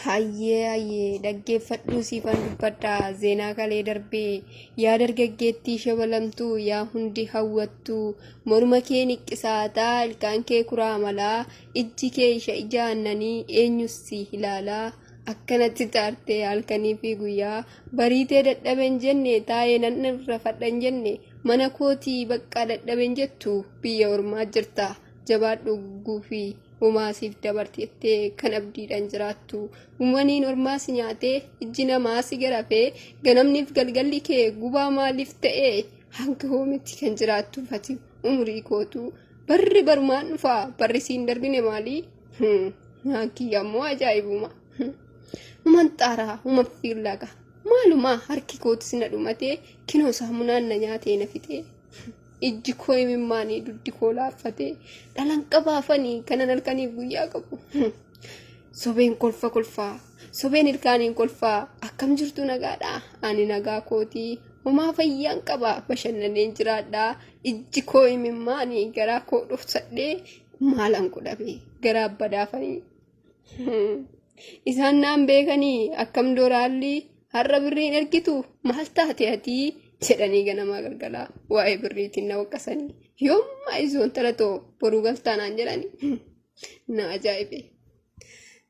Hayyee hayyee dhaggeeffadhuu siifan dubbadhaa zeenaa kalee darbee yaa dargaggeettii shabalamtuu yaa hundi hawwattuu morma kee niqqisaataa ilkaan kee kuraa malaa ijji kee isha ija aannanii eenyus si ilaalaa akkanatti taartee halkanii fi guyyaa bariitee dadhaben jenne taa'ee nan irrafadhan jenne mana kootii baqqaa dadhaben jettu biyya ormaa jirta jabaadhu guufii. Homaa siif dabarti jettee kan abdiidhaan jiraattu. Uumaniin ormaa si nyaatee ijji namaa si garafee ganamniif galgalli kee gubaa maaliif ta'ee hanga hoomitti kan jiraattu ati umurii kootu barri barumaan dhufaa barri siin darbine maalii kiyya ammoo ajaa'ibuma. Human xaaraa human fiillaqa maalumaa harki kootis na dhumatee kinoo saamunaan na nyaatee na fixee. Ijji koo imimmaanii duddi koo laaffatee dhalan qabaafanii kanan halkaniif guyyaa qabu. Sobeen kolfa kolfaa sobeen ilkaaniin kolfaa akkam jirtu nagaadha ani nagaa kootii homaa fayyaan qaba bashannaneen jiraadha ijji koo imimmaanii garaa koo dhofsadhee maalan godhame garaa badaafanii. Isaan naan beekanii akkam dooraalli har'a birriin ergitu maal taate atii jedhanii ganamaa galgalaa waa'ee birriitiin na waqqasanii yoommaa isoon talatoo boruu galtaa naan jedhanii na ajaa'ibe.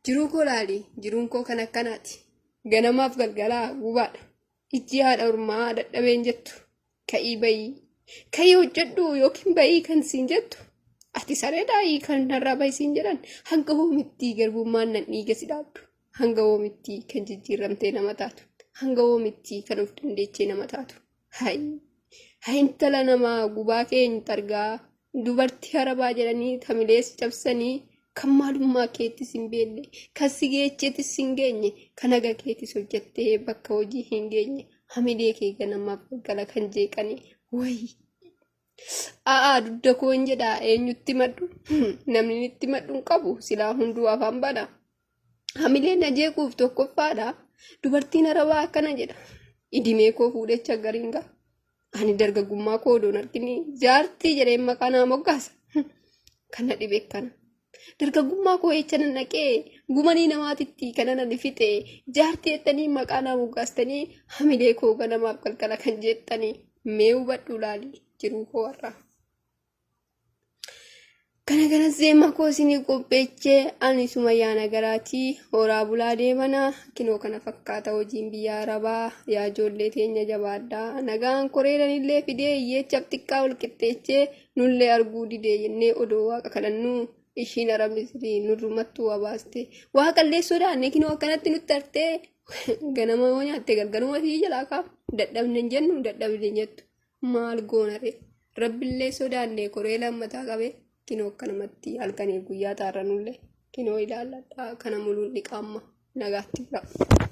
Jiruu koo laali jiruun koo kan akkanaati ganamaaf galgalaa gubaadha ijji haadha ormaa dadhabeen jettu ka'ii bayii ka'ii hojjedhu yookiin bayii kan siin jettu ati sareedhaayii kan narraa bayi siin jedhan hanga hoomittii garbummaan nan dhiiga si dhaabdu hanga hoomittii kan jijjiirramtee nama taatu hanga hoomittii kan of dandeechee nama taatu hayi hayi intala namaa gubaa keenya targaa dubartii harabaa jedhanii tamilee si cabsanii kan maalummaa keettis hin beekne kan si geecheetis hin geenye kan haga keetis hojjettee bakka hojii hin geenye hamilee kee ganamaaf galgala kan jeeqanii wayii. A'aa dugda koo hin jedhaa eenyutti madhu namni itti madhu hin qabu silaa hunduu afaan bana. Hamilee na jeequuf tokkoffaadha. Dubartiin arabaa akkana jedha. Idimee koo fuudhecha gariin ga'a. Ani dargaggummaa koo odoon argini jaartii jedhee maqaa naa moggaasa. Kana dhibe kana. Dargaggummaa koo echa nan dhaqee gumanii namaatitti kana nan fixe jaartii jettanii maqaa naa moggaastanii hamilee koo ganamaaf galgala kan jettanii mee hubadhu laali jiruu koo har'aa. Kana kana zeema koo isinii qopheechee ani Sumayyaa Nagaraatii horaa bulaa deemanaa kinoo kana fakkaata hojiin biyya Arabaa yaa ijoollee teenya jabaadhaa nagaan koreeranillee fidee hiyyeechaaf xiqqaa wal qixxeechee nullee arguu didee jennee odoo waaqa kadhannuu ishiin Arabni sirii nurrumattuu waa baaste waaqallee sodaanne kinoo akkanatti nutti artee ganama yoo nyaatte galgaluma sii jalaa kaaf dadhabne hin jennu dadhabne hin jettu Maal goonare rabbillee sodaanne koree lammataa qabe kinoo akkanumatti halkaniif guyyaa taarranullee kinoo ilaalladhaa kana muluun dhiqaamma nagaatti bira.